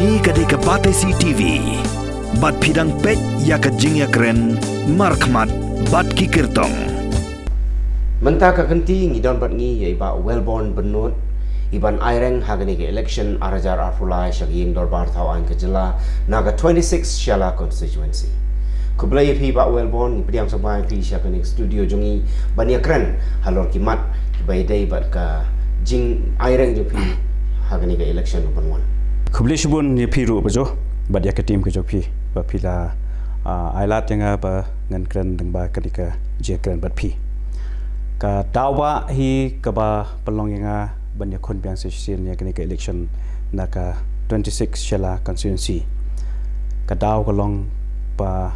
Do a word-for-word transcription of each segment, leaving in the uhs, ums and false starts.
Ïa ka dei ka Batesi TV. Bad phi dang peit ïa ka jingïakren markhmat bad ki kyrtong. Mynta ka kynti ngi don bad ngi ïa i Bah Wellborn Bynnud, i ban aireng ha kane ka election ar hajar arphew lai sha ka ïing dorbar thaw aiñ ka jylla na ka twenty-six Shella constituency. Khublei ïa phi Bah Wellborn, ngi pdiang sngewbha ïa phi sha kane ka studio jong ngi ban ïakren halor ki mat kiba ïadei bad ka jingaireng jong phi ha kane ka election ban wan. Khublei shibun ïa phi ruh Bah Jo bad ïa ka team ka jong phi ba phi la, ah, ai lad ïa nga ba ngan kren lyngba kane ka jingkren bad phi. Ka daw ba hi kaba pynlong ïa nga ban ïakhun biang sa shisien ïa kane ka election na ka twenty-six Shella constituency. Ka daw ka long ba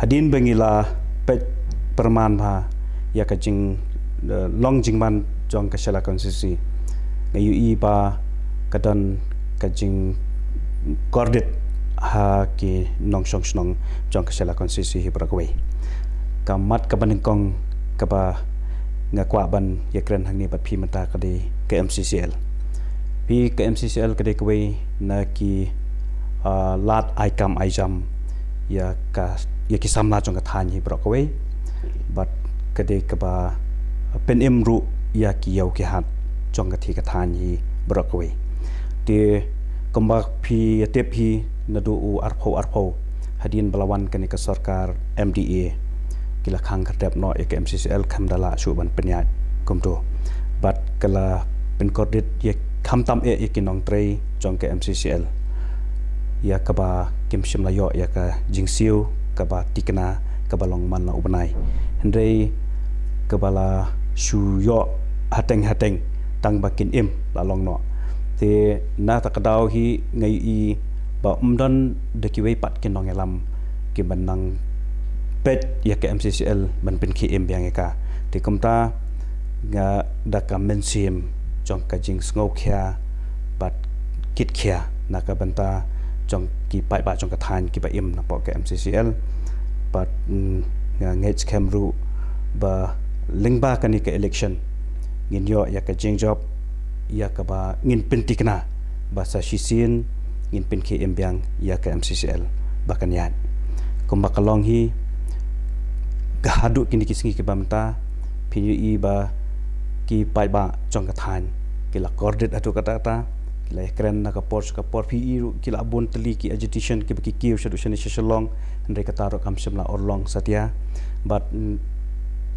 hadien ba ngi la peit pyrman bha ïa ka jing, eh, long jingman jong ka Shella constituency, nga ïohi ba ka don ka jingkordit ha ki nongshong shnong jong ka Shella constituency hi baroh kawei. Ka mat kaba nyngkong kaba nga kwah ban ïakren hangne bad phi mynta ka dei ka M C C L. Phi, ka M C C L ka dei kawei na ki, ah, lad ai kam ai jam ïa ka, ïa ki samla jong ka thaiñ hi baroh kawei. Bad ka dei kaba pynim ruh ïa ki ïew ki hat jong ka thaiñ hi baroh kawei. Te kumba phi ïa tip hi, naduh u arphew arphew, hadien ba la wan kane ka sorkar M D A, ki la khang khyrdep noh ïa ka M C C L, kam da lah shuh ban pynïaid kumto. Bad ka la pynkordit ïa, khamtam eh ïa ki nongtrei jong ka M C C L, ïa kaba kim shym la ïoh ïa ka jingsiew kaba tikna kaba long man la u bnai, hynrei kaba la shu ïoh hateng hateng tang ba kin im la long noh. Te na kata ka daw hi nga ïohi ba ym don da kiwei pat ki nongïalam kiba nang peit ïa ka M C C L ban pynkhie im biang ïa ka. Te kumta nga da ka mynsiem jong ka jingsngewkhia bad kitkhia na ka bynta jong ki paidbah jong ka thaiñ kiba im napoh ka M C C L. Bad, mm, nga ngeit skhem ruh ba lyngba kane ka election ngin ïoh ïa ka jingjop ïa kaba ngin pyntikna ba sa shisien ngin pynkhie im biang ïa ka M C C L ba kan ïaid. Kumba ka long hi, ka haduh kine ki sngi kiba mynta phin ïohi ba ki paidbah jong ka thaiñ ki la kordit haduh katta katta, ki la ïakren na ka por sha ka por, phi ïohi ruh ki la bun tylli ki agitation kiba ki kiew shaduh shane sha Shillong, hynrei kata ruh kam shym la urlong satia. Bad, mm,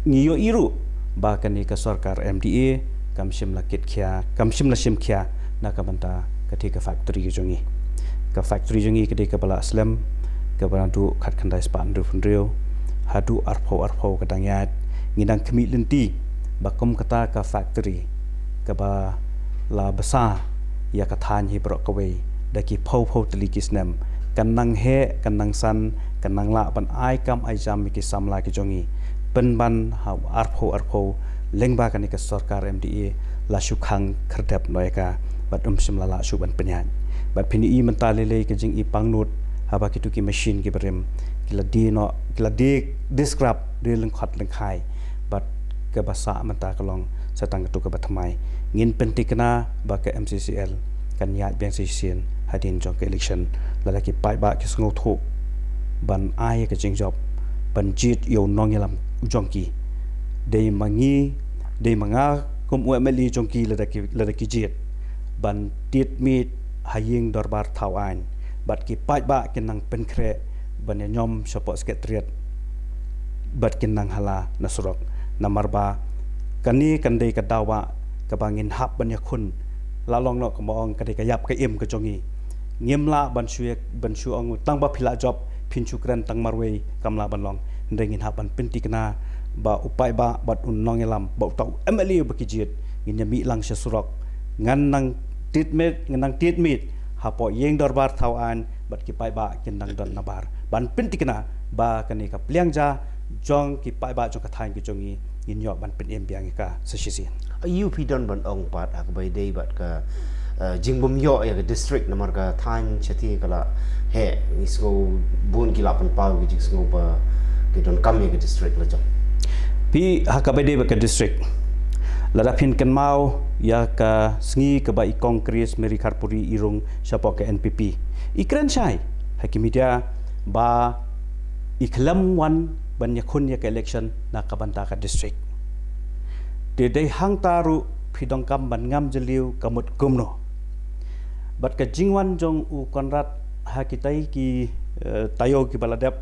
ngi ïohi ruh ba kane ka sorkar M D A kam shym la kitkhia, kam shym la shimkhia na ka bynta ka thie ka factory ka jong ngi. Ka factory jong ngi ka dei kaba la slem, kaba naduh khatkhyndai spah hynriewphew hynriew haduh arphew arphew ka dang ïaid. Ngi dang khmih lynti ba kum kata ka factory kaba la bsa ïa ka thaiñ hi baroh kawei da ki phew phew tylli ki snem, kan nang heh, kan nang san, kan nang lah ban ai kam ai jam ïa ki samla ki jong ngi. Pynban ha arphew arphew lyngba kane ka sorkar M D A la shu khang khyrdep noh ïa ka, bad ym shym la lah shuh ban pynïaid. Bad phin ïohi mynta lei lei ka jingipangnud haba kito ki machine kiba rim ki la die noh, ki la die, die scrap, die lyngkhot lyngkhai. Bad kaba sah mynta ka long sa tang kato kaba thymmai. Ngin pyntikna ba ka M C C L kan ïaid biang sa shisien hadien jong ka election, lada ki paidbah ki sngewthuh ban ai ka jingjop, ban jied ïa u nongïalam jong ki. Dei ma ngi, dei ma nga kum u M L A jong ki, lada ki, lada ki jied ban tied miet ha ïing dorbar thaw aiñ, bad ki paidbah kin nang pynkhreh ban ïañiom shapoh Secretariat bad kin nang hala na surok. Namar ba kane kan dei ka daw ba kaba ngin hap ban ïakhun, la long noh kumba ong ka dei ka ïap ka im ka jong ngi. Ngim lah ban shu ïa, ban shu ong tang ba phi la jop phin shu kren tang marwei, kam lah ban long. Hynrei ngin hap ban pyntikna ba u paidbah bad u nongïalam, ba uta u M L A uba ki jied, ngin ïa mih lang sha surok. Ngan nang tied miet, ngan nang tied miet hapoh ïing dorbar thaw aiñ, bad ki paidbah kin nang don nabar ban pyntikna ba kane ka pliang ja jong ki paidbah jong ka thaiñ ka jong ngi ngin ïoh ban pynim biang ïa ka sa shisien. Aiu phi don ban ong pat ha kaba ïadei bad ka, eh, jingbym ïoh ïa ka district, namar ka thaiñ shathie ka la heh, ngi sngew bun ki la pynpaw ki jingsngew ba ki donkam ïa ka district la jong. Phi, ha kaba ïadei bad ka district, Lada phin kynmaw ïa ka sngi kaba i Kong Chris Mary Kharpuri i rung shapoh ka N P P, i kren shai ha ki media ba i khlem wan ban ïakhun ïa ka election na ka bynta ka district. Te dei hangta ruh phi donkam ban ngam jylliew ka mut kumno. Bad ka jingwan jong u Conrad ha kitai ki, eh, taïew kiba la dep,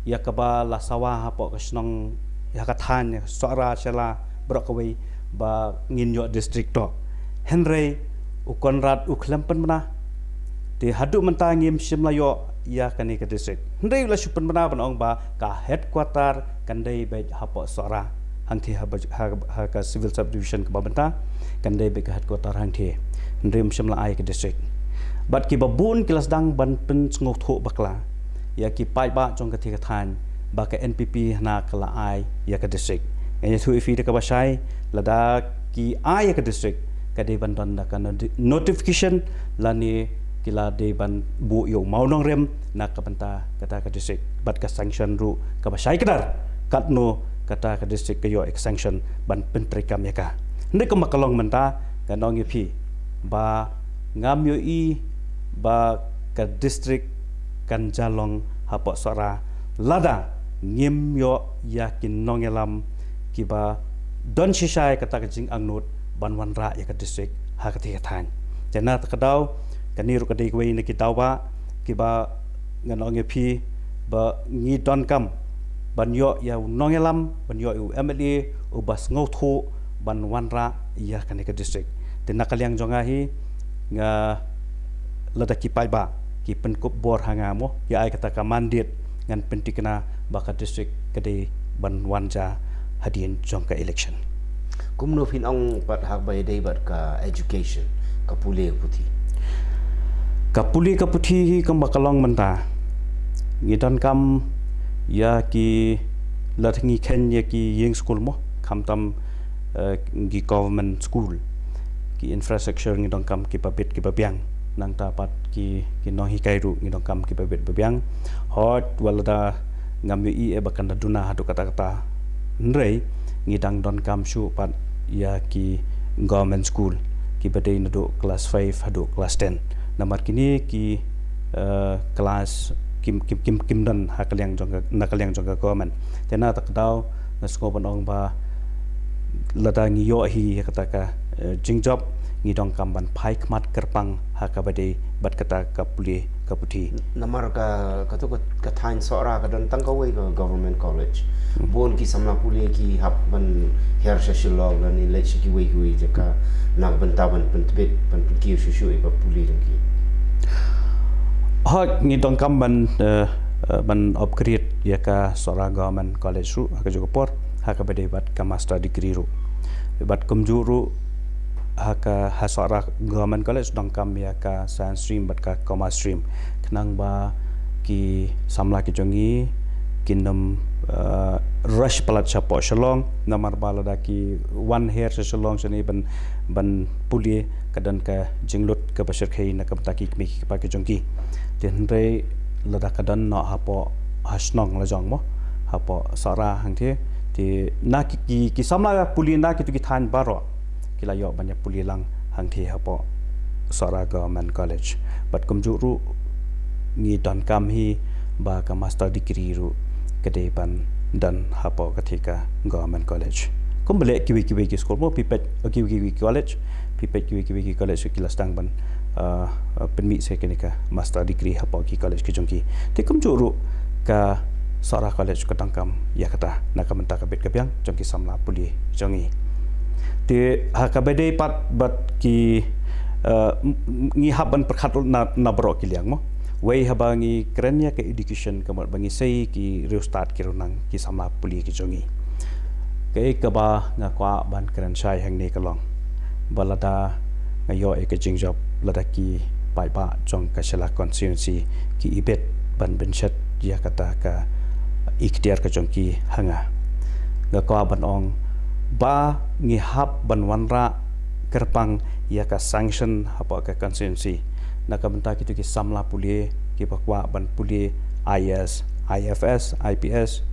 ïa kaba la sawa hapoh ka shnong, ïa ka thaiñ Sohra Shella baroh kawei ba ngin ïoh district to. Hynrei u Conrad u khlem pynbna. Te haduh mynta ngim shym la ïoh ïa kane ka district. Hynrei u la shu pynbna ban ong ba ka headquarter kan dei beit hapoh Sohra hangthie ha, ha, ha ka civil subdivision kaba mynta kan dei beit ka headquarter hangthie. Hynrei um shym la ai ka district. Bad kiba bun ki la sdang ban pynsngewthuh bakla ïa ki paidbah jong kathie ka thaiñ ba ka N P P hana ka la ai ïa ka district. Ngan ïathuh ïa phi da kaba shai, lada ki ai ïa ka district ka dei ban don da ka noti-, notification lane ki la dei ban buh ïa u mawnongrim na ka bynta kata ka district. Bad ka sanction ruh kaba shai kdar katno kata ka district ka ïoh ïa ka sanction ban pyntreikam ïa ka. Hynrei kumba ka long mynta, ngan ong ïa phi ba ngam ïohi ba ka district kan ja long hapoh Sohra lada ngim ïoh ïa ki nongïalam kiba don shisha ïa kata ka jingangnud ban wanrah ïa ka district ha kathie ka thaiñ. Te na kata ka daw, kane ruh ka dei kawei na ki daw ba kiba ngan ong ïa phi ba ngi donkam ban ïoh ïa u nongïalam, ban ïoh ïa u M L A uba sngewthuh ban wanrah ïa kane ka district. Te na ka liang jong nga hi, nga, lada ki paidbah ki pynkup bor ha nga mo, ki ai kata ka mandate, ngan pynthikna ba ka district ka dei ban wan ja hadien jong ka election. Kumno phin ong pat haba ïadei bad ka education, ka pule ka puthi? Ka pule ka puthi hi kumba ka long mynta, ngi donkam ïa ki, lada ngi kheiñ ïa ki ïing skul mo, khamtam, eh, ki government school, ki infrastructure ngi donkam kiba bit kiba biang. Nangta pat ki, ki nonghikai ruh ngi donkam kiba bit ba biang. Hooid, wat lada ngam ïohi eh ba kan da duna haduh katta katta, hynrei ngi dang donkam shuh pat ïa ki government school kiba dei naduh class five haduh class ten. Namar kine ki, eh, class kim, kim, kim, kim don ha ka liang jong ka, na ka liang jong ka government. Te na kata ka daw nga sngew ban ong ba lada ngi ïoh hi ïa kata ka, eh, jingjop, ngi donkam ban phai khmat kyrpang ha kaba dei bad kata ka pule ka puthi. Namar ka, kato ka, ka thaiñ Sohra ka don tang kawei ka government college. Hmm. Bun ki samla pule ki hap ban hiar sha Shillong lane leit sha kiwei kiwei jaka na ka bynta ban pyntbit, ban pynkiew shuh shuh ïa ka pule jong ki. Hooid, ngi donkam ban, eh, eh, ban upgrade ïa ka Sohra Government College ruh ha kajuh ka por, ha kaba dei bad ka master degree ruh. Bad kumjuh ruh ha ka, ha Sohra Government College donkam ïa ka science stream bad ka commerce stream. Khnang ba ki samla ki jong ngi kin ym, eh, rush palat shapoh Shillong, namar ba lada ki wan hiar sha Shillong shane ban, ban pule, ka don ka jinglut kaba shyrkhei na ka bynta ki kmie ki kpa ki jong ki. Te hynrei lada ka don noh hapoh, ha shnong la jong mo, hapoh Sohra hangthie, te na ki, ki, ki samla pule na kito ki thaiñ baroh ki la ïoh ban ïa pule lang hangthie hapoh Sohra Government College. Bad kumjuh ruh ngi donkam hi ba ka master degree ruh ka dei ban don hapoh kathie ka Government College. Kumba leh kiwei kiwei ki skul mo, phi peit, eh, kiwei kiwei ki college, phi peit kiwei kiwei ki college ki la sdang ban, eh, eh, pynmih sa kane ka master degree hapoh ki college ki jong ki. Te kumjuh ruh ka Sohra College ka donkam ïa kata na ka bynta ka bit ka biang jong ki samla pule jong ngi. Te ha kaba dei pat bad ki, eh, m-, m-, ngi hap ban pyrkhat na, na baroh ki liang mo. Wei haba ngi kren ïa ka education ka mut ba ngi sei ki riewstad ki riewngam ki samla pule ki jong ngi. Kaei kaba nga kwah ban kren shai hangne ka long ba lada nga ïoh ïa ka jingjop, lada ki paidbah jong ka Shella constituency ki ibit ban pynshet ïa kata ka iktiar ka jong ki ha nga, nga kwah ban ong ba ngi hap ban wanrah kyrpang ïa ka sanction hapoh ka constituency na ka bynta kito ki samla pule kiba kwah ban pule I A S, I F S, I P S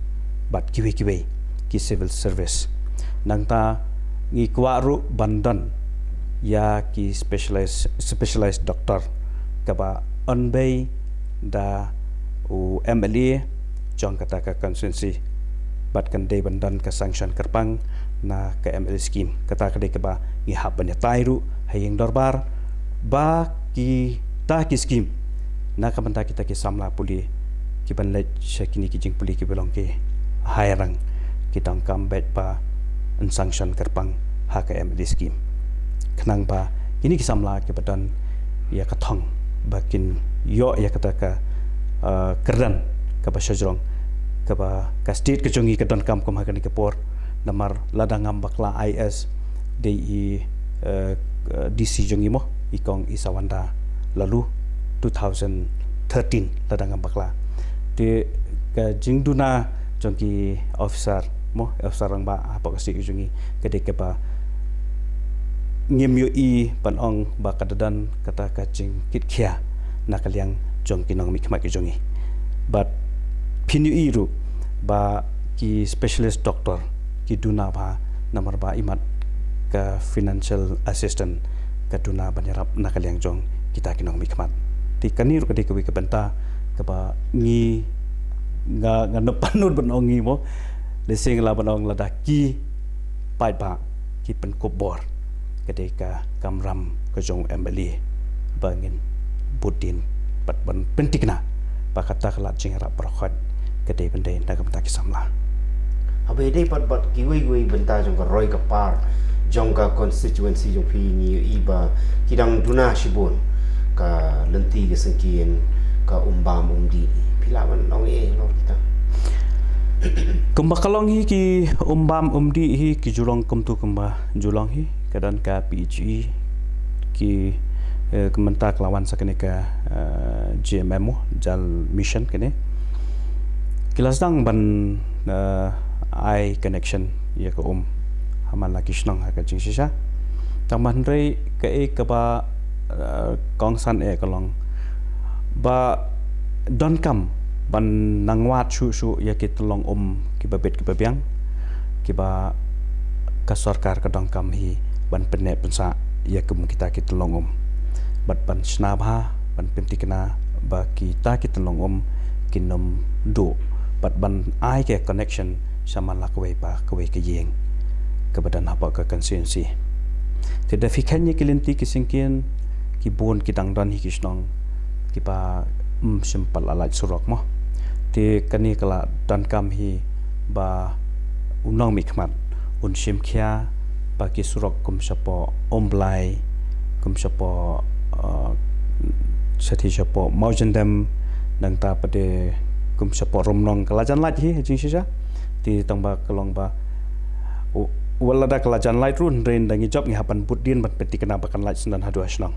bad kiwei kiwei ki civil service. Nangta ngi kwah ruh ban don ïa ki specialized, specialized doctor kaba ong bei da u M L A jong kata ka constituency. Bad kan dei ban don ka sanction kyrpang na ka M L A scheme. Kata ka dei kaba ngi hap ban ïatai ruh ha ïing dorbar ba kita ki scheme na ka bynta kita ki samla pule ki ban leit sha kine ki jingpule kiba long ki hairang, ki donkam beit ban sanction kyrpang ha ka M L A scheme. Khnang ba kine ki samla kiba don ïa ka thong ba kin ïoh ïa kata ka, eh, kyrdan kaba shajrong kaba ka state ka jong ngi ka donkam kum ha kane ka por. Namar lada ngam bakla, I S dei i, eh, eh, D C jong ngi mo, i kong i Sawanda Laloo, two thousand thirteen lada ngam bakla. Te ka jingduna jong ki officer mo, officer rangbah hapoh ka state ka jong ngi ka dei kaba ngim ïohi ban ong ba ka da don kata ka jingkitkhia na ka liang jong ki nongmihkhmat ki jong ngi. Bad phin ïohi ruh ba ki specialist doctor ki duna bha namar ba imat ka financial assistance ka duna ban ïarap na ka liang jong kita ki nongmihkhmat. Te kane ruh ka dei kawei ka bynta kaba ngi, nga, nga nop pynlut ban ong ngi mo, lehse nga lah ban ong lada ki paidbah ki pynkup bor, ka dei ka kamram ka jong u M L A ba ngin bud dien bad ban pynthikna ba kata ka lad jingïarap baroh khoit ka dei ban dei na ka bynta ki samla. Haba ïadei pat bad kiwei kiwei bynta jong ka roi ka par jong ka constituency jong phi, ngi ïohi ba ki dang duna shibun ka lynti ka syngkien, ka um bam um dih. Phi lah ban ong ei halor kita? Kumba ka long hi, ki um bam um dih hi ki ju long kumto kumba ju long hi. Ka don ka P H E, ki, eh, ka mynta ka la wan sa kane ka, eh, J M M mo, Jal Mission kane. Ki la sdang ban, eh, ai connection ïa ka um ha man la ki shnong ha ka jingshisha. Tang ba hynrei kaei kaba, eh, kongsan eh ka long ba donkam ban nang wad shuh shuh ïa ki tyllong um kiba bit kiba biang kiba ka sorkar ka donkam hi ban pynneh pynsah ïa kum kita ki tyllong um. Bad ban shna bha, ban pynthikna ba kita ki tyllong um kin ym duh, bad ban ai ka connection sha man la kawei pa kawei ka ïing kaba don hapoh ka constituency. Te da phi kheiñ ïa ki lynti ki syngkien, ki bun ki dang don hi ki shnong kiba ym shym pat la lait surok mo. Te kane ka la donkam hi ba u nongmihkhmat un shim khia ba ki surok kum shapoh Umblai, kum shapoh, eh, shathie shapoh Mawjyndem, nangta pat de kum shapoh Rumnong ka la jan lait hi ha jingshisha. Te tang ba ka long ba u, wat lada ka la jan lait ruh, hynrei nda ngi jop ngi hap ban bud dien ban pynthikna ba kan lait syndon haduh ha shnong.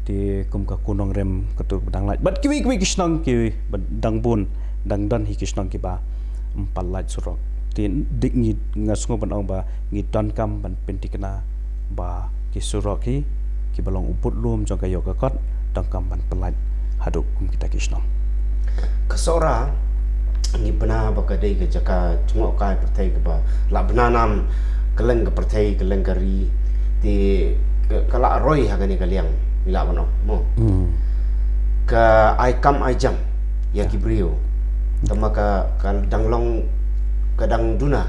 Te kum ka Ku Nongrim, ka tu ba dang lait. Bad kiwei kiwei ki shnong kiba dang bun, dang don hi ki shnong kiba ym pat lait surok. Te dik ngi, nga sngew ban ong ba ngi donkam ban pynthikna ba ki surok hi kiba long u budlum jong ka ïew ka kot donkam ban pynlait haduh kum kita ki shnong. Ka Sohra ngi bna ba ka dei ka jaka jngohkai pyrthei kaba la bna nam kylleng ka pyrthei, kylleng ka ri. Te ka, ka la roi ha kane ka liang, ngi lah ban ong mo. Hmm. Ka ai kam ai jam ïa ki briew. Tangba ka, ka dang long, ka dang duna.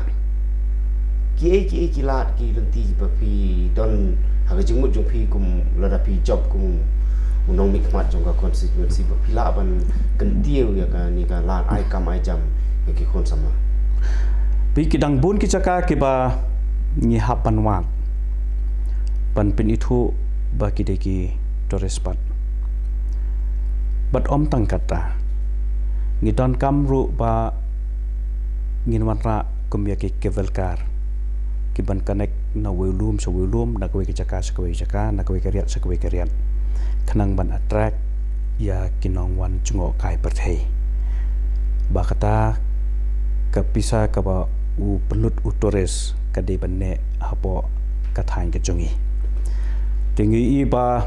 Kiei kiei ki lad ki lynti ba phi don ha ka jingmut jong phi kum lada phi jop kum u nongmihkhmat jong ka constituency ba phi lah ban kyntiew ïa kane ka lad ai kam ai jam ïa ki khun samla? Phi, ki dang bun ki jaka kiba ngi hap ban wad ban pynithuh ba ki dei ki tourist spot. Bad ym tang katta, ngi donkam ruh ba ngin wanrah kum ïa ki cable car kiban connect na uwei u lum sha uwei u lum, na kawei ka jaka sha kawei ka jaka, na kawei ka riat sha kawei ka riat, khnang ban attract ïa ki nongwan jngohkai pyrthei. Ba kata ka pisa kaba u pynlut u tourist ka dei ban neh hapoh ka thaiñ ka jong ngi. Te ngi ïohi ba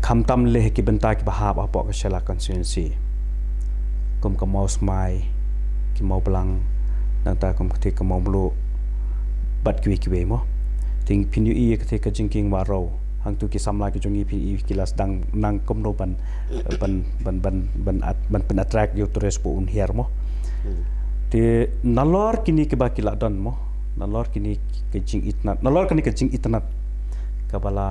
khamtam leh ki bynta kiba hap hapoh ka Shella constituency, kum ka Mawsmai, ki Mawblang, nangta kum kata ka Mawmluh bad kiwei kiwei mo. Te phin ïohi ïa katei ka jingkieng wah riew. Hangtu ki samla ki jong ngi phin ïohi ki la sdang nang kumno ban, ban, ban, ban, ban, at-, ban pyn attract ïa u tourist ba un hiar mo. Te nalor kine kiba ki la don mo. Nalor kine ka jingitynnad. Nalor kane ka jingitynnad kaba la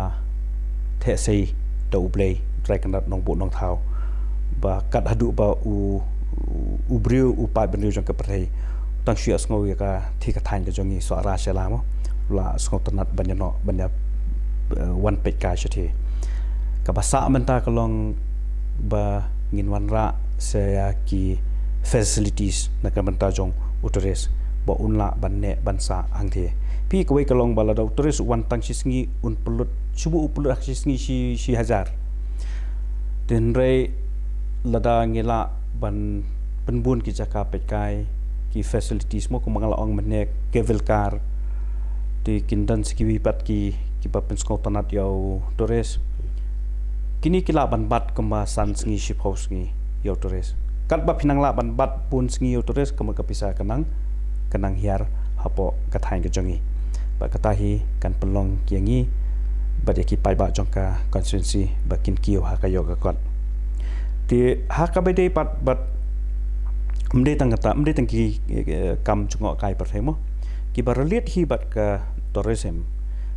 theh sei da U Blei, U Trai Kynrad Nongbuh Nongthaw. Ba kat haduh ba u, u briew u paidbynriew jong ka pyrthei u tang shu ïohsngew ïa katei ka thaiñ ka jong ngi Sohra Shella mo. U la sngewtynnad ban ïa noh, ban ïa, eh, wan peitkai shatei. Kaba sah mynta ka long ba ngin wanrah sa ïa ki facilities na ka bynta jong u tourist ba un lah ban neh ban sah hangtei. Phi, kawei ka long ba lada u tourist u wan tang shi sngi un pynlut, shu buh u pynlut ha shi sngi shi, shi hajar. Te hynrei lada ngi lah ban pynbun ki jaka peitkai, ki facilities mo, kumba nga la ong mynne, cable car, te kin don sa kiwei pat ki, kiba pynsngewtynnad ïa u tourist. Kine ki lah ban bat kumba san sngi shiphew sngi ïa u tourist. Katba phi nang lah ban bat bun sngi ïa u tourist, ka mut ka pisa ka nang, ka nang hiar hapoh ka thaiñ ka jong ngi. Bad kata hi kan pynlong ïa ngi bad ïa ki paidbah jong ka constituency ba kin kiew ha ka ïoh ka kot. Te ha kaba dei pat bad ym dei tang kata, ym dei tang ki, eh, kam jngohkai pyrthei mo, kiba relate hi bad ka tourism.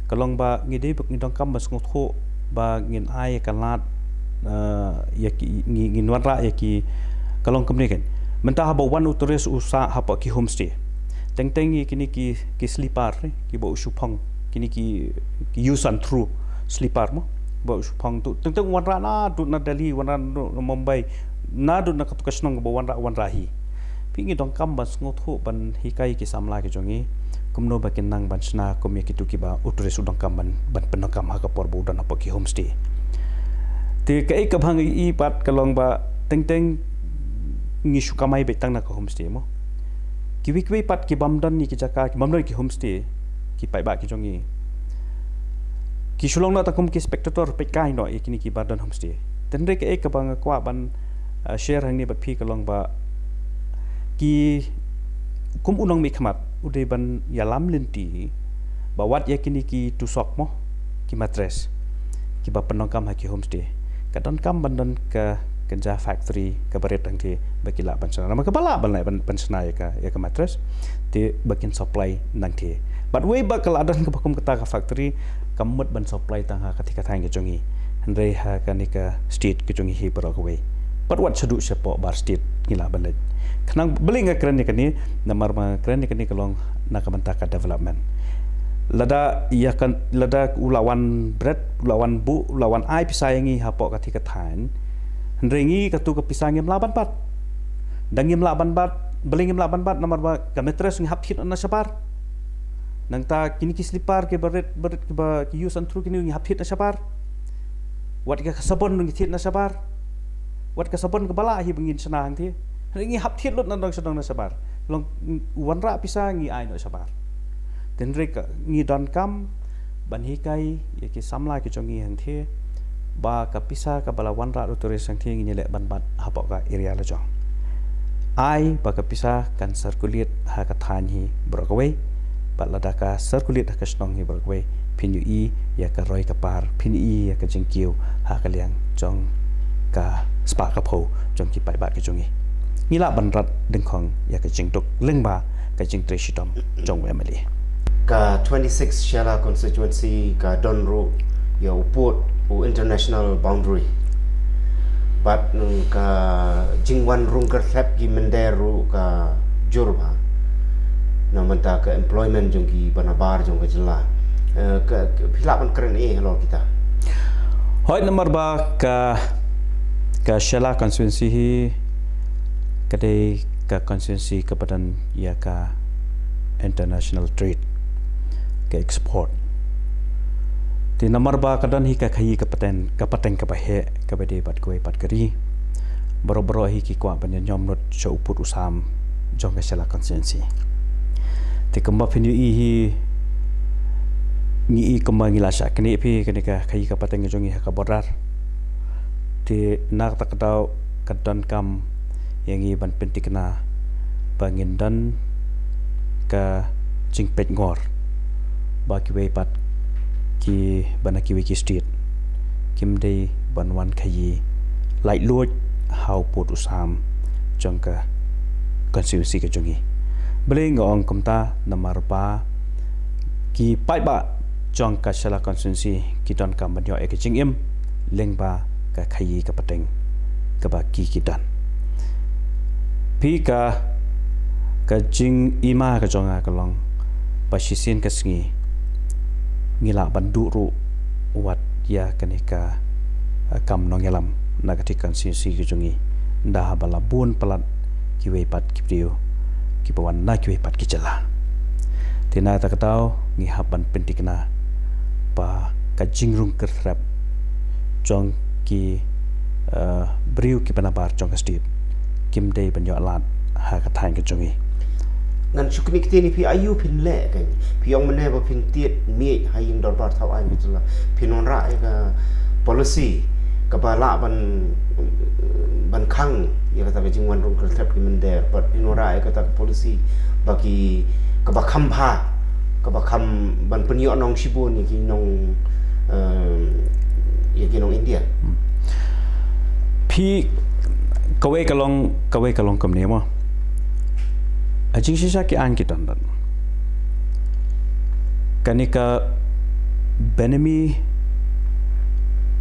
Ka long ba ngi dei, ngi donkam ban sngewthuh ba ngin ai ka lad, eh, ïa ki, ngi, ngin wanrah ïa ki, ka long kumne kan. Mynta haba wan u tourist u sah hapoh ki homestay. Teng teng ïa kine ki, ki sleeper, eh, kiba u shu phong, kine ki, ki use and throw sleeper mo. Ba u shu phong tu. Teng teng wanrah naduh na Delhi, wanrah naduh na Mumbai, naduh na katu ka shnong ba wanrah, wanrah hi. Phi, ngi donkam ban sngewthuh ban hikai ki samla ki jong ngi kumno ba kin nang ban shna kum ïa kitu kiba u tourist u donkam ban, ban pyndonkam ha ka por ba u don hapoh ki homestay. Te kaei kaba ngi i pat ka long ba teng teng ngi shu kamai beit tang na ka homestay mo. Kiwei kiwei pat ki bym don ïa ki jaka, ki bym don ki homestay, ki paidbah ki jong ngi, ki shu long noh tang kum ki spectator, peitkai noh ïa kine kiba don homestay. Te hynrei kaei kaba nga kwah ban, uh, share hangne bad phi ka long ba ki, kum u nongmihkhmat u dei ban ïalam lynti ba wat ïa kine ki tusok mo, ki mattress, kiba pyndonkam ha ki homestay, ka donkam ban don ka, ka jaka factory kaba rit hangtei ba ki lah ban shna. Namar kaba lah ban, lah ban, ban shna ïa ka, ïa ka mattress, te ba kin supply nangtei. Bad wei ba ka la don kaba kum kata ka factory, kam mut ban supply tang ha katei ka thaiñ ka jong ngi, hynrei ha kane ka state ka jong ngi hi baroh kawei. Bad wat shaduh shapoh bar state ngi lah ban leit. Khnang, balei nga kren ïa kane, namar ba nga kren ïa kane ka long na ka bynta ka development. Lada ïa ka, lada u la wan bret, u la wan buh, u la wan ai pisa ïa ngi hapoh katei ka thaiñ, hynrei ngi katu ka pisa ngim lah ban bat. Da ngim lah ban bat, balei ngim lah ban bat, namar ba ka mattress ngi hap thied na shabar. Nangta kine ki sleeper kiba rit, ba rit, kiba ki use and throw kine ngi hap thied na shabar. Wat ka sabon ngi thied na shabar. Wat ka sabon kaba lah hi ba ngin shna hangtei, hynrei ngi hap thied lut na dong sha dong na shabar. Long, u wanrah pisa ngi ai noh shabar. Te hynrei ka, ngi donkam ban hikai ïa ki samla ki jong ngi hangtei ba ka pisa kaba la wanrah da u tourist hangtei ngin ïaleh ban bat hapoh ka area la jong. Ai ba ka pisa kan circulate ha ka thaiñ hi baroh kawei. Bad lada ka circulate ha ka shnong hi baroh kawei, phin ïohi ïa ka roi ka par, phin ïohi ïa ka jingkiew ha ka liang jong ka spah ka phew jong ki paidbah ki jong ngi. Ngi lah ban rat dyngkhong ïa ka jingduk lyngba ka jingtrei shitom jong u M L A. Ka twenty-six Shella constituency ka don ruh ïa u pud, u international boundary. Bad, mm, ka jingwan rung kyrthep ki mynder ruh ka jur bha na bynta ka employment jong kiba nabar jong ka jylla. Eh, ka, ka, phi lah ban kren eh halor kita? Hooid, namar ba ka, ka Shella constituency hi ka dei ka constituency kaba don ïa ka international trade, ka export. Te namar ba ka don hi ka khaïi ka pateng, ka pateng kaba heh kaba dei bad kawei pat ka ri, baroh baroh hi ki kwah ban ïañiom lut sha u pud u sam jong ka Shella constituency. Te kumba phin ïohi hi, ngi i kumba ngi la shah knieh, phi, kane ka khaïi ka pateng ka jong ngi ha ka border. Te na kata ka daw ka donkam ïa ngi ban pynthikna ba ngin don ka jingpeitngor ba kiwei pat ki ba na kiwei ki state kim dei ban wan khaïi laitluid ha u pud u sam jong ka constituency ka jong ngi. Balei nga ong kumta? Namar ba ki paidbah jong ka Shella constituency ki donkam ban ïoh ïa ka jingim lyngba ka khaïi ka pateng kaba ki ki don. Phi, ka ka jingima ka jong nga ka long ba shisien ka sngi ngi lah ban duh ruh wat ïa kane ka, eh, kam nongïalam na kata ka constituency ka jong ngi, ynda haba la bun palat kiwei pat ki briew kiba wan na kiwei pat ki jylla. Te na kata ka daw ngi hap ban pynthikna ba ka jingrung kyrthrep jong ki, eh, briew kiba nabar jong ka state kim dei ban ïoh lad ha ka thaiñ ka jong ngi. Ngan shu knieh ktien ïa phi, aïu phin leh kein? Phi ong mynne ba phin tied miej ha ïing dorbar thaw aiñ ka jylla. Phin wanrah ïa ka policy kaba lah ban, ban khang ïa kata ka jingwan rung kyrthrep ki mynder, bad phin wanrah ïa kata ka policy ba ki, kaba kham bha, kaba kham ban pynïoh nong shibun ïa ki nong, eh, ïa ki nong India. Hmm. Phi, kawei ka long, kawei ka long kumne mo. Ha jingshisha ki aiñ ki don don. Kane ka Benami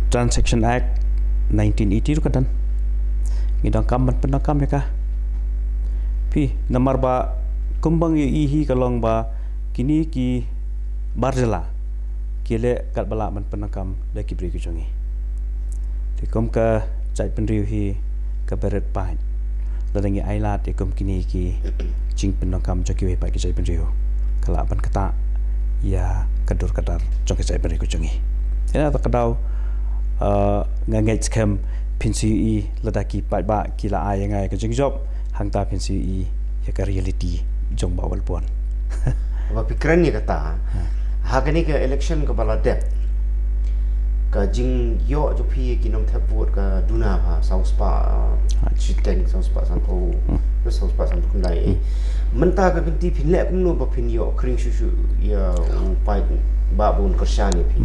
Transaction Act nineteen eighty ruh ka don. Ngi donkam ban pyndonkam ïa ka. Phi, namar ba kumba ngi ïohi hi ka long ba kine ki bar jylla ki leh katba lah ban pyndonkam da ki briew ki jong ngi. Te kum ka jaitbynriew hi kaba rit paid, lada ngi ailad ïa kum kine ki jingpyndonkam jong kiwei pat ki jaitbynriew, ka lah ban ktah ïa ka dur ka dar jong ka jaitbynriew ka jong ngi. Te na kata ka daw, eh, nga ngeit skhem phin sa ïohi lada ki paidbah ki la ai ïa nga ïa ka jingjop, hangta phin sa ïohi ïa ka reality jong Bah Walpon. Ba phi kren ïa kata, ha kane ka election kaba la dep, ka jingïoh jong phi ki nongthep vote ka duna bha, saw spah, ah, shiteng, saw spah sanphew, saw spah sanphew khyndai. Mynta ka kynti phin leh kumno ba phin ïoh khring shuh shuh ïa u paidbah ba un kyrshan ïa phi?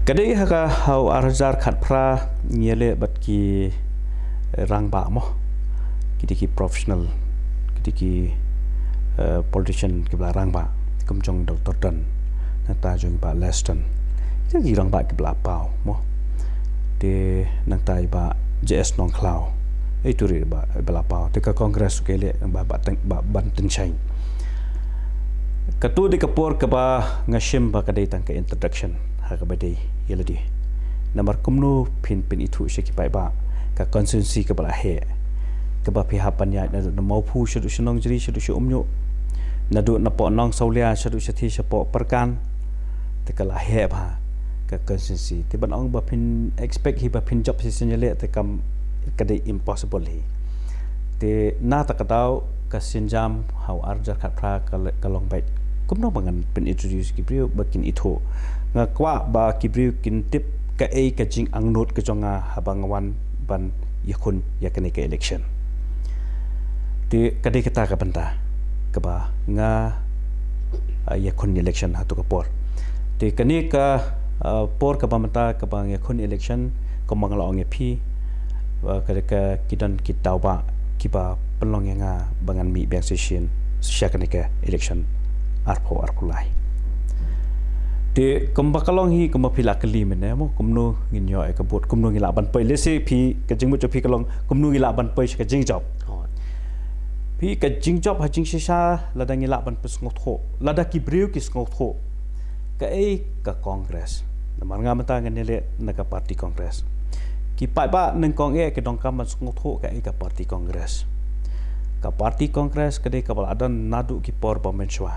Ka dei ha ka, ha u ar hajar khatphra ngi ïaleh bad ki rangbah mo. Ki dei ki professional, ki dei ki, eh, politician kiba la rangbah, kum jong Doktor Don, nangta jong i Bah Leston. Ki dei ki rangbah kiba la paw mo. Te nangta i Bah J S Nongkhlaw. Ito ruh ba, ba la paw. Te ka Congress ka ïaleh ba, ba, ba, ban tyngshaiñ. Kato dei ka por kaba nga shim ba ka dei tang ka introduction ha kaba dei ïa lade. Namar kumno phin pynithuh sha ki paidbah ka constituency kaba la heh, kaba phi hap ban ïaid naduh na Mawphu shaduh sha Nongjri shaduh sha Umñiuh, naduh na Pohnong Sawlia shaduh shathie shapoh Pyrkan. Te ka la heh bha ka constituency. Te ban ong ba phin expect hi ba phin jop shisien ïaleh te kam, ka dei impossible hi. Te na kata ka daw ka sienjam ha u ar hajar khatphra ka le-, ka long beit kumno ba ngan pyn-introduce ki briew ba kin ithuh. Nga kwah ba ki briew kin tip kaei ka jingangnud ka jong nga haba nga wan ban ïakhun ïa kane ka election. Te ka dei kata ka bynta kaba nga, ah, ïakhun election ha kato ka por. Te kane ka, ah, por kaba mynta kaba nga ïakhun election, kumba nga la ong ïa phi, ah, ka, ka, ki don ki daw ba, kiba pynlong ïa nga ba ngan mih biang shisien sha kane ka election arphew arphew lai. Te kumba ka long hi, kumba phi la kylli mynne mo, kumno ngin ïoh ïa ka vote, kumno ngi lah ban poi. Lehse phi, ka jingmut jong phi ka long kumno ngi lah ban poi sha ka jingjop. Phi, ka jingjop ha jingshisha lada ngi lah ban pynsngewthuh, lada ki briew ki sngewthuh kaei ka Congress. Namar nga mynta ngan ïaleh na ka party Congress. Ki paidbah nyngkong eh ki donkam ban sngewthuh kaei ka party Congress. Ka party Congress ka dei kaba la don naduh ki por ba mynshuwa.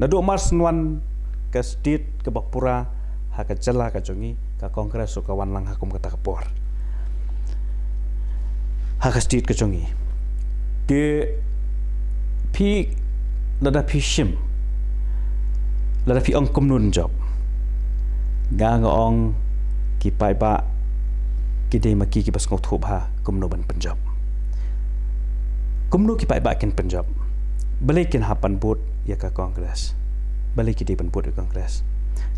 Naduh mar shen wan ka state kaba pura ha ka jylla ka jong ngi, ka Congress ruh ka wan lang ha kum kata ka por ha ka state ka jong ngi. Te phi, lada phi shim, lada phi ong kumno yn jop, nga, nga ong ki paidbah ki dei ma ki kiba sngewthuh bha kumno ban pynjop. Kumno ki paidbah kin pynjop? Balei kin hap ban vote ïa ka Congress? Balei ki dei ban vote ïa ka Congress?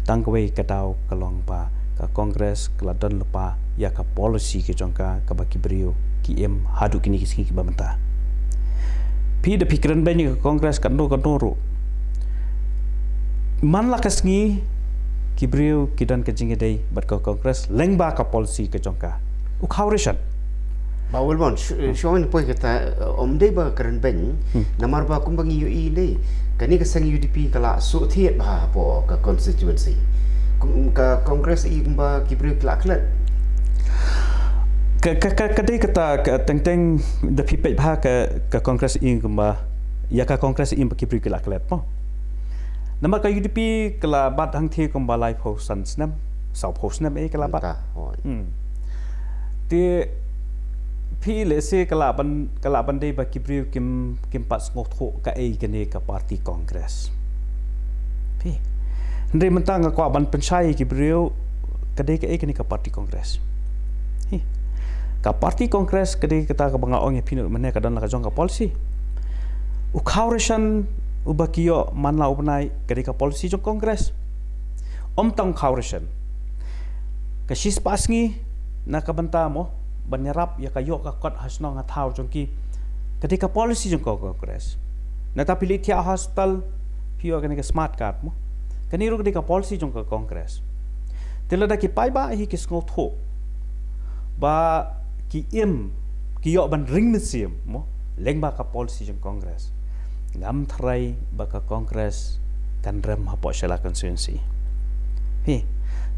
Tang kawei ka daw ka long ba ka Congress ka la don lypa ïa ka policy ka jong ka, kaba ki briew ki im haduh kine ki sngi kiba mynta. Phi da phi kren beiñ ïa ka Congress kano kano ruh, man la ka sngi ki briew ki don ka jingïadei bad ka Congress lyngba ka policy ka jong ka. U khaw re shen. Bah Wilbon, shu- shuwa ngin poi kata, eh, ym dei ba kren beiñ, namar ba kumba ngi ïohi ne, kane ka seng U D P ka la shu thied bha hapoh ka constituency. Kum ka Congress i kumba ki briew ki la klet. Ka, ka, ka, ka dei kata, ka teng teng da phi peit bha ka, ka Congress i kumba, ïa ka Congress i kumba ki briew ki la klet mo. Namar ka U D P ka la bat hangthie kumba laiphew san snem, sawphew snem eh ka la bat. Mynta, hooid. Hmm. Te phi lehse ka lah ban, ka lah ban dei ba ki briew kim, kim pat sngewthuh kaei kane ka party Congress. Phi. Hynrei mynta nga kwah ban pynshai ïa ki briew ka dei kaei kane ka party Congress. Hi. Ka party Congress ka dei kata kaba nga ong ïa phi mynne, ka don la ka jong ka policy. U khaw re shen uba ki ïoh man la u bnai ka dei ka policy jong Congress. Ym tang khaw re shen. Ka shispah sngi na ka bynta mo ban ïarap ïa ka ïoh ka kot ha shnong ha thaw jong ki, ka dei ka policy jong ka Congress. Nangta phi leit thiah hospital, phi ïoh kane ka smart card mo. Kane ruh ka dei ka policy jong ka Congress. Te lada ki paidbah hi ki sngewthuh ba ki im, ki ïoh ban ring mynsiem mo lyngba ka policy jong Congress, ngam tharai ba ka Congress kan rem hapoh Shella constituency. Hi.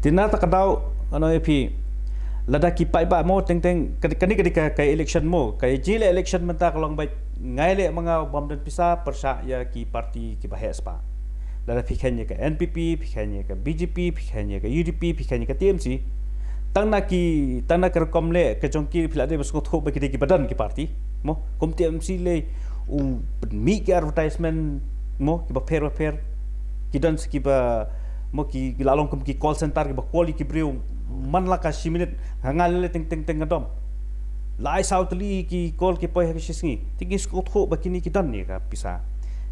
Te na kata ka daw, ngan ong ïa phi, lada ki paidbah mo teng teng, ka, kane ka dei ka, ka election mo, ka jingïaleh election mynta ka long ba nga ïaleh ma nga bym don pisa pyrshah ïa ki party kiba heh spah. Lada phi kheiñ ïa ka N P P, phi kheiñ ïa ka B J P, phi kheiñ ïa ka U D P, phi kheiñ ïa ka T M C, tang na ki, tang na ka rukom leh ka jong ki phi la dei ban sngewthuh ba ki dei kiba don ki party mo. Kum T M C lei u pynmih ki advertisement mo kiba pher ba pher. Ki don sa kiba mo ki, ki la long kum ki call center kiba call ïa ki briew man la ka shi minit, ha nga lei lei teng teng teng nga dom. Lai saw tylli ki call ki poi ha ka shi sngi. Te ngi sngewthuh ba kine ki don ïa ka pisa.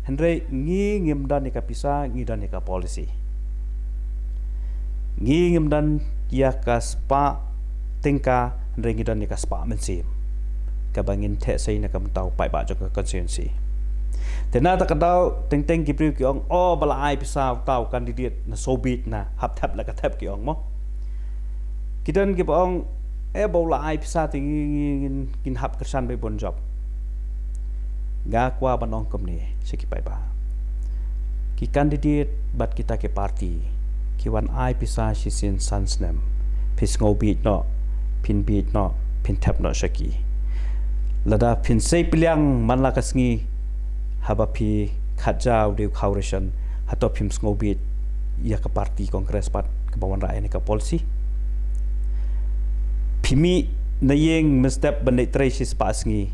Hynrei ngi ngim don ïa ka pisa, ngi don ïa ka policy. Ngi ngim don ïa ka spah tyngka, hynrei ngi don ïa ka spah mynsiem kaba ngin theh sei na ka bynta u paidbah jong ka constituency. Te na kata ka daw teng teng ki briew ki ong, oh, ba la ai pisa uta u candidate na showbiz, na hap thep la ka thep, ki ong mo. Ki don kiba ong, eh, ba u la ai pisa te ngi, ngi, ngin, ngin hap kyrshan beit ban jop. Nga kwah ban ong kumne sha ki paidbah. Ki candidate bad kita ki party ki wan ai pisa shisien san snem. Phi sngewbieit noh, phin bieit noh, phin thep noh sha ki. Lada phin sei pliang man la ka sngi haba phi khatja u dei u khaw re shen, hato phim sngewbieit ïa ka party Congress pat kaba wanrah ïa kane ka policy? Phi mih na ïing mynstep ban leit trei shispah sngi,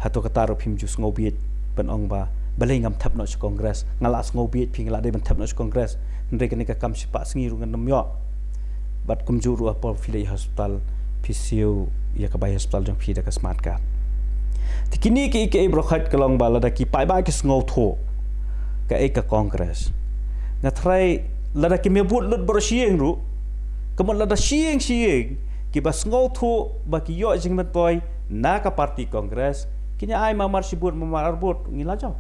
hato kata ruh phim ju sngewbieit ban ong ba balei ngam thep noh sha Congress? Nga la sngewbieit phi, nga la dei ban thep noh sha Congress, hynrei kane ka kam shispah sngi ruh ngan ym ïoh. Bad kumjuh ruh hapoh phi leit hospital, phi siew ïa ka bai hospital jong phi da ka smart card. Te kine kiei kiei baroh ka long ba lada ki paidbah ki sngewthuh kaei ka Congress, nga tharai lada kim ïa vote lut baroh shi ïing ruh, ka mut lada shi ïing shi ïing kiba sngewthuh ba ki ïoh jingmyntoi na ka party Congress, kin ïa ai marmar shi vote, marmar ar vote, ngi la jop.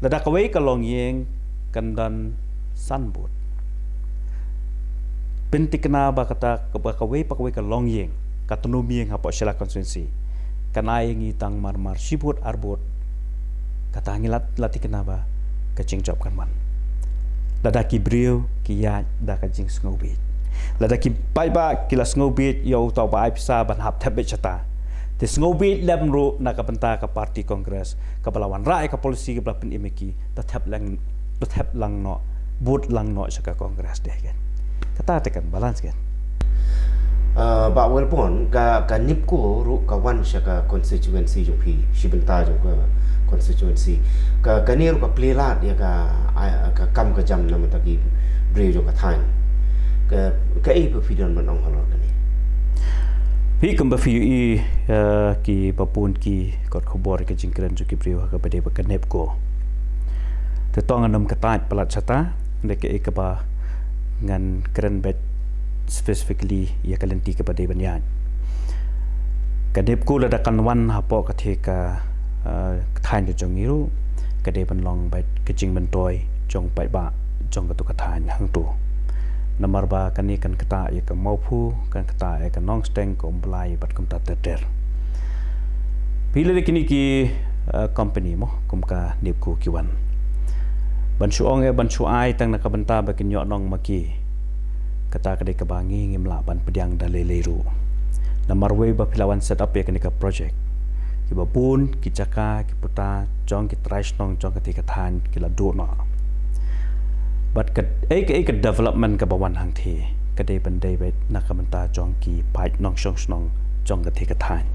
Lada kawei ka longïing kan don san vote, pynthikna ba kata, ba kawei pa kawei ka longïing, ka tnum ïing hapoh Shella constituency kan ai ïa ngi tang marmar shi vote, ar vote, kata ngi la, la thikna ba ka jingjop kan wan. Lada ki briew ki ïaid da ka jingsngewbieit, lada ki paidbah ki la sngewbieit ïa uta uba ai pisa ban hap thep beit shata, te sngewbieit lem ruh na ka bynta ka party Congress kaba la wanrah ïa ka policy kaba la pynim ïa ki, da thep lang, da thep lang noh, vote lang noh sha ka Congress de, kan. Kata te kan balance, kan. Ah, Bah Wilbon, ka, ka NEEPCO ruh ka wan sha ka constituency jong phi, shi bynta jong ka constituency. Ka, kane ruh ka plie lad ïa ka, ah, ka kam ka jam na ka bynta ki briew jong ka thaiñ. Ka, kaei ba phi don ban ong halor kane? Phi, kumba phi ïohi, eh, kiba bun ki kot khubor, ka jingkren jong ki briew ha kaba ïadei bad ka NEEPCO. Te to ngan ym kyntait palat shata. Dei kaei kaba ngan kren beit specifically ïa ka lynti kaba dei ban ïaid. Ka NEEPCO lada kan wan hapoh katei ka, eh, ka thaiñ ka jong ngi ruh, ka dei ban long beit ka jingmyntoi jong paidbah jong katei ka thaiñ hangto. Namar ba kane kan ktah ïa ka Mawphu, kan ktah ïa ka Nongstoiñ, ka Umblai bad kumta ter ter. Phi lei kine ki, eh, company mo, kum ka NEEPCO ki wan ban shu ong eh, ban shu ai tang na ka bynta ba kin ïoh nong ma ki. Kata ka dei kaba ngi ngim lah ban pdiang da lei lei ruh. Namar wei ba phi la wan set up ïa kane ka project, kiba bun ki jaka, ki puta jong ki trai shnong jong katei ka thaiñ ki la duh noh. Bad kaei kaei ka development kaba wan hangtei, ka dei ban dei beit na ka bynta jong ki paid nongshong shnong jong katei ka thaiñ.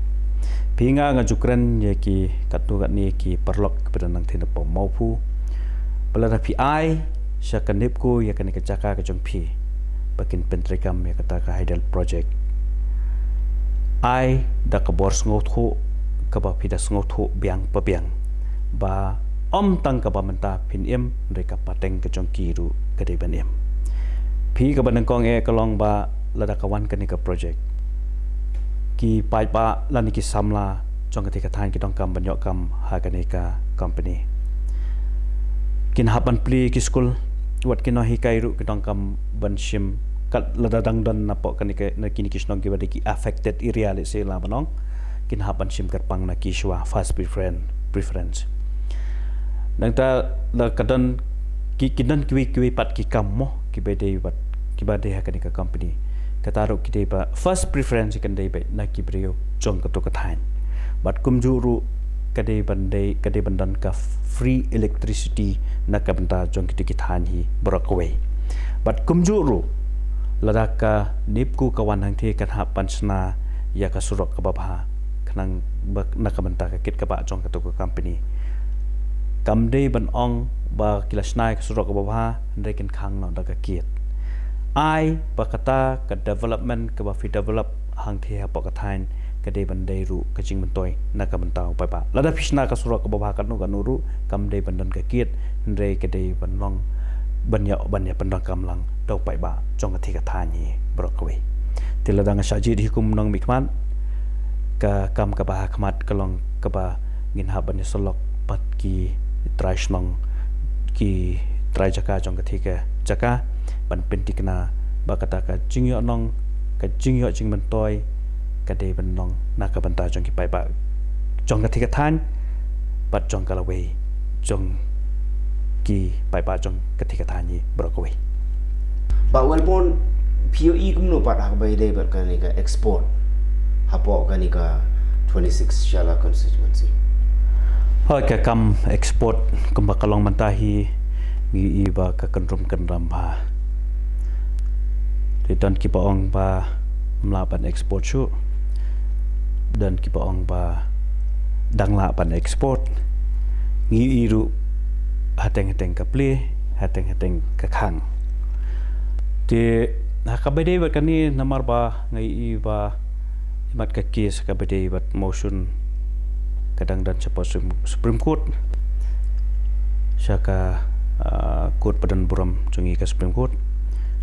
Phi, nga nga ju kren ïa ki katto katne ki paralok kiba don hangtei napoh Mawphu, ba lada phi ai sha ka NEEPCO ïa kane ka jaka ka jong phi ba kin pyntreikam ïa kata ka hydel project, ai da ka bor sngewthuh kaba phi da sngewthuh biang pa biang ba ym tang kaba mynta phin im, hynrei ka pateng ka jong ki ruh ka dei ban im. Phi, kaba nyngkong eh ka long ba lada ka wan kane ka project, ki paidbah lane ki samla jong katei ka thaiñ ki donkam ban ïoh kam ha kane ka company. Kin hap ban plie ki skul, wat ki nonghikai ruh ki donkam ban shim, kat lada dang don napoh kane ka, na kine ki shnong kiba dei ki affected area, let's say, lah ban ong, kin hap ban shim kyrpang na ki shuwa, first preferen-, preference. Nangta lada ka don ki, ki don kiwei kiwei pat ki kam mo, kiba dei pat, kiba dei ha kane ka company, kata ruh ki dei ba first preference kan dei beit na ki briew jong katei ka thaiñ. Bad kumjuh ruh ka dei ban dei, ka dei ban don ka free electricity na ka bynta jong kitei ki thaiñ hi baroh kawei. Bad kumjuh ruh, lada ka NEEPCO ka wan hangtei, kan hap ban shna ïa ka surok kaba bha, khnang ba na ka bynta ka kit kaba jong katei ka company. Kam dei ban ong ba ki la shna ïa ka surok kaba bha, hynrei kin khang noh da ka kit. Ai ba kata ka development kaba phi develop hangtei hapoh ka thaiñ, ka dei ban dei ruh ka jingmyntoi na ka bynta u paidbah. Lada phi shna ka surok kaba bha katno katno ruh, kam dei ban don ka kit, hynrei ka dei ban long, ban ïa, ban ïa pyndonkam lang da u paidbah jong katei ka thaiñ hi baroh kawei. Te lada nga shah jied hi kum u nongmihkhmat, ka kam kaba ha khmat ka long kaba ngin hap ban ïasyllok bad ki trai shnong, ki trai jaka jong katei ka jaka, ban pynthikna ba kata ka jingïoh nong, ka jingïoh jingmyntoi, ka dei ban long na ka bynta jong ki paidbah jong katei ka thaiñ bad jong ka lawei jong ki paidbah jong katei ka thaiñ hi baroh kawei. Bah Welborn, phi ïohi kumno pat ha kaba ïadei bad kane ka export hapoh kane ka twenty-six Shala constituency? Hooid, ka kam export kumba ka long mynta hi, ngi ïohi ba ka kynrum kynram bha. Te don kiba ong ba ym lah ban export shuh, don kiba ong ba dang lah ban export. Ngi ïohi ruh hateng hateng ka plie, hateng hateng ka khang. Te ha kaba ïadei bad kane, namar ba nga ïohi ba imat ka case ha kaba ïadei bad motion ka dang don shapoh Supreme, Supreme Court, sha ka, ah, court ba don burom jong ngi, ka Supreme Court.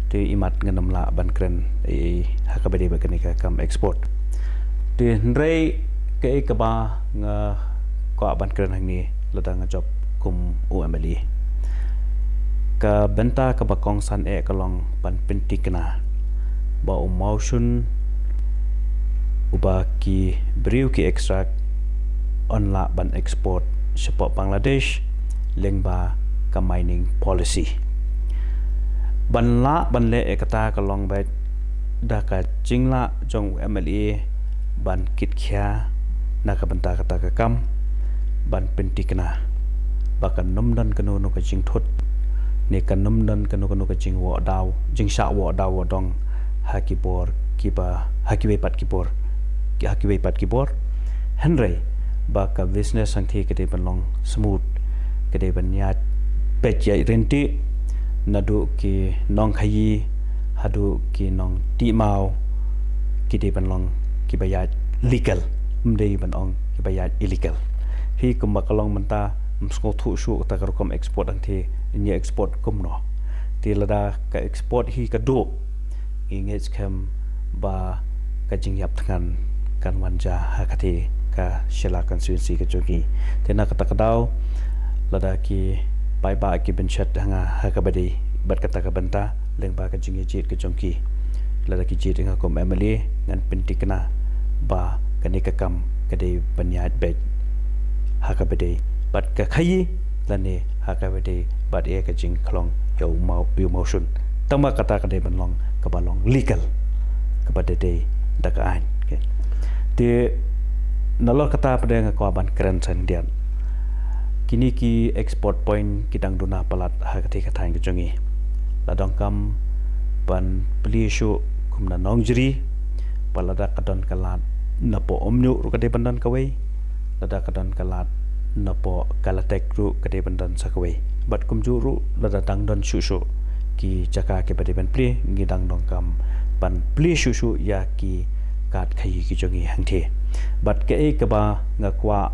Te imat ngan ym lah ban kren ei ei ha kaba ïadei bad kane ka kam export. Te hynrei kaei kaba nga kwah ban kren hangne, lada nga jop kum u M L A, ka bynta kaba kongsan eh ka long ban pynthikna ba u mawshun uba ki briew ki extract yn lah ban export shapoh Bangladesh lyngba ka mining policy. Ban lah ban leh ïa kata ka long beit da ka jinglah jong u M L A ban kitkhia na ka bynta kata ka kam, ban pynthikna ba kan ym don kano kano ka jingthut ne kan ym don kano kano ka jingwoh daw, jingshah woh daw woh dong ha ki bor kiba, ha kiwei pat ki bor, ha kiwei pat ki bor. Hynrei ba ka business hangtei ka dei ban long smooth, ka dei ban ïaid peit ïaid ryntih, naduh ki nongkhaïi haduh ki nongtih maw, ki dei ban long kiba ïaid legal, ym dei ban ong kiba ïaid illegal. Hi kumba ka long mynta, ym sngewthuh shuh kata ka rukom export hangtei, ïa export kumno. Te lada ka export hi ka duh, ngi ngeit skhem ba ka jingïap thngan kan wan ja ha katei ka Shella constituency ka jong ngi. Te na kata ka daw, lada ki paidbah ki pynshet ha nga ha kaba dei bad kata ka bynta lyngba ka jingïajied ka jong ki, lada ki jied ïa nga kum M L A, ngan pynthikna ba kane ka kam ka dei ban ïaid beit ha kaba dei bad ka khaïi, lane ha kaba dei bad ïa ka jingkhlong ïa u maw, ïa u mawshun. Tangba kata ka dei ban long kaba long legal, kaba dei dei da ka aiñ. Okay. Te nalor kata pat nga kwah ban kren shai khyndiat. Kine ki export point ki dang duna palat ha katei ka thaiñ ka jong ngi. La donkam ban plie shuh kum na Nongjri, bad lada ka don ka lad napoh Umñiuh ruh ka dei ban don kawei, lada ka don ka lad napoh Kalatek ruh ka dei ban don sa kawei. Bad kumjuh ruh lada dang don shuh shuh ki jaka kiba dei ban plie, ngi dang donkam ban plie shuh shuh ïa ki kad khaïi ki jong ngi hangthie. Bad kaei kaba nga kwah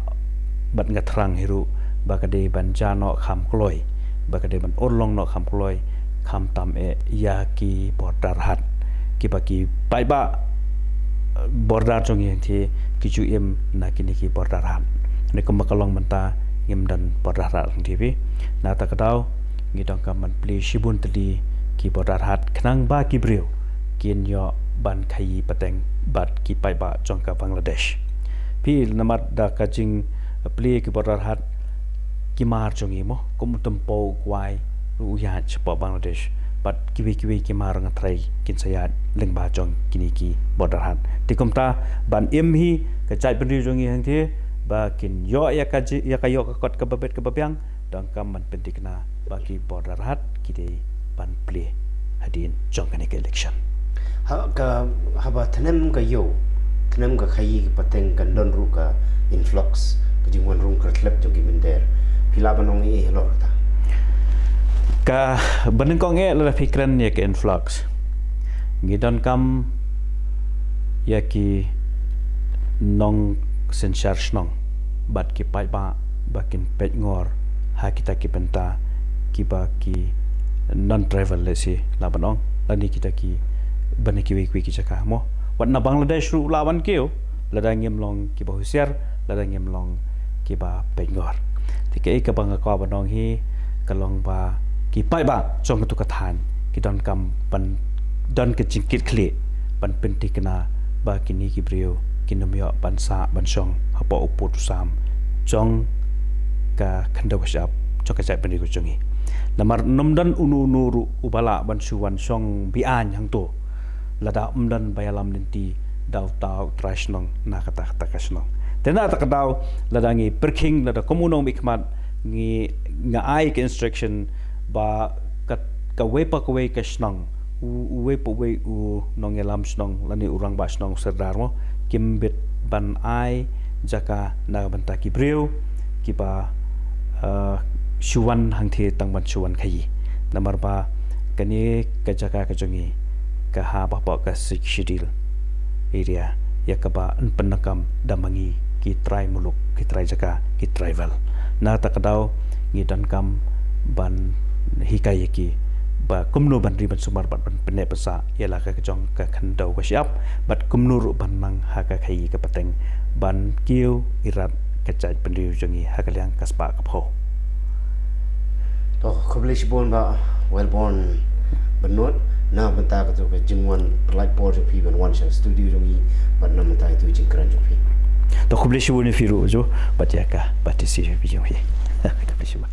bad nga thrang hi ruh ba ka dei ban ja noh kham kloi, ba ka dei ban urlong noh kham kloi, khamtam eh ïa ki border haat, kiba ki paidbah border jong ngi hangthie ki ju im na kine ki border haat. Ne kumba ka long mynta ngim don border haat hangthie phi. Na kata ka daw ngi donkam ban plie shibun tylli ki border haat khnang ba ki briew kin ïoh ban khaïi pateng bad ki paidbah jong ka Bangladesh. Phi, namar da ka jingplie ki border haat ki mar jong ngi mo, kum u tympew u kwai ruh u ïaid shapoh Bangladesh, bad kiwei kiwei ki mar nga tharai kin sa ïaid lyngba jong kine ki border haat. Te kumta ban im hi ka jaitbynriew jong ngi hangthie ba kin ïoh ïa ka ji-, ïa ka ïoh ka kot kaba bit kaba biang, donkam ban pynthikna ba ki border haat ki dei ban plie hadien jong kane ka election. Ha ka, haba tnem ka ïew, tnem ka khaïi ka pateng, kan don ruh ka influx, ka jingwan rung kyrtlep jong ki mynder. Phi lah ban ong ei halor kata? Kaba nyngkong eh, lada phi kren ïa ka influx, ngi donkam ïa ki nongsynshar shnong bad ki paidbah ba kin peit ngor ha kita ki bynta kiba ki non-tribal, let's say, lah ban ong, lane kita ki ban ïa kiwei kiwei ki jaka mo. Wat na Bangladesh ruh lah ban kiew, lada ngim long kiba husiar, lada ngim long kiba peit ngor. Te kaei kaba nga kwah ban ong hi ka long ba ki paidbah jong katu ka thaiñ ki donkam ban don ka jingkitkhlieh ban pynthikna ba kine ki briew kin ym ïoh ban sah ban shong hapoh u pud u sam jong ka khyndew ka shyiap jong ka jaitbynriew ka jong ngi. Namar ym don uno uno ruh uba lah ban shu wan shong be-aiñ hangto lada ym don ba ïalam lynti da uta u trai shnong na kata kata ka shnong. Te na kata ka daw lada ngi pyrkhing, lada kum u nongmihkhmat ngi, nga ai ka instruction ba ka, kawei pa kawei ka shnong, u, uwei pa uwei u nongïalam shnong lane u rangbah shnong, u sordar mo, kim bit ban ai jaka na ka bynta ki briew kiba, eh, shu wan hangthie tang ban shu wan khaïi. Namar ba kane ka jaka ka jong ngi ka hap hapoh ka Sixth Schedule area, ïa kaba yn pyndonkam da ma ngi ki trai muluk, ki trai jaka, ki tribal. Na kata ka daw ngi donkam ban hikai ïa ki ba kumno ban ri ban sumar bad ban pynneh pynsah ïa la ka jong ka khyndew ka shyiap, bad kumno ruh ban nang ha ka khaïi ka pateng ban kiew irat ka jaitbynriew jong ngi ha ka liang ka spah ka phew. To, khublei shibun Bah Wellborn Bynnud na bynta katu ka jingwan pynlait por jong phi ban wan sha studio jong ngi bad na bynta itu jingkren jong phi. To, khublei shibun ïa phi ruh Jo, bad ïa ka participation jong phi. Khublei shibun.